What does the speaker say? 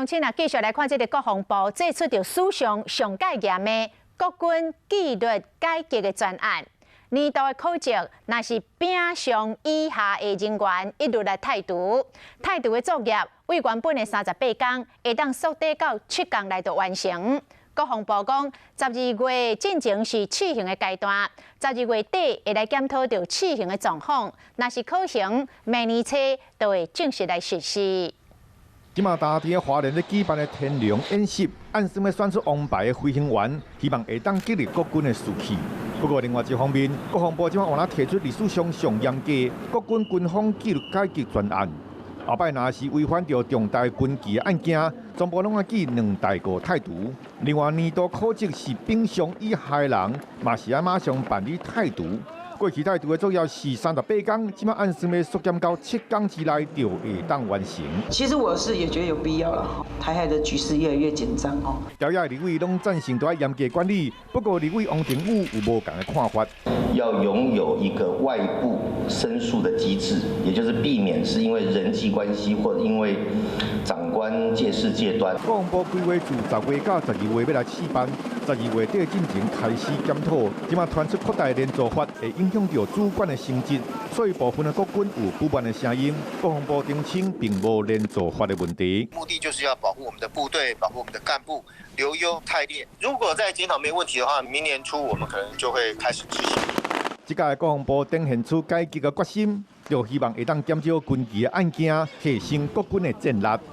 鄉親啊，繼續來看這个國防部祭出著史上上蓋嚴的國軍紀律改革的專案。年度的考績，若是丙上以下的人員一律來汰除，汰除的作業為原本的38工，會當縮短到7工來就完成。國防部講，12月進前是試行的階段，12月底會來檢討著試行的狀況，若是可行，明年初就會正式來實施。這馬佇咧花蓮咧舉辦的天龍演習，按算欲選出王牌的飛行員，希望會當激勵國軍的士氣。不過另外一方面，國防部這馬換提出歷史上上嚴格國軍軍風紀律改革專案。後擺若是違反著重大軍紀的案件，全部攏愛記兩大過汰除。另外年度考績是丙上以下的人，嘛是愛馬上辦理汰除。過去汰除的作業是38工，這馬按算欲縮減到7工之內就會當完成。其實我是也覺得有必要了，台海的局勢越來越緊張哦。朝野立委攏贊成都愛嚴格管理，不過立委王定宇有無仝的看法。要擁有一個外部申訴的機制，也就是避免是因為人際關係或者因為長官借勢借端。國防部規劃自10月到12月欲來試辦，12月底進前開始檢討，這馬傳出擴大連坐法會影響著主管的升職，所以部分的國軍有不滿的聲音。國防部澄清並無連坐法的問題。目的就是要保護我們的部隊，保護我們的幹部，留優汰劣。如果在檢討沒問題的話，明年初我們可能就會開始執行。這屆國防部展現出改革的決心，就希望會當減少軍紀的案件，提升國軍的戰力。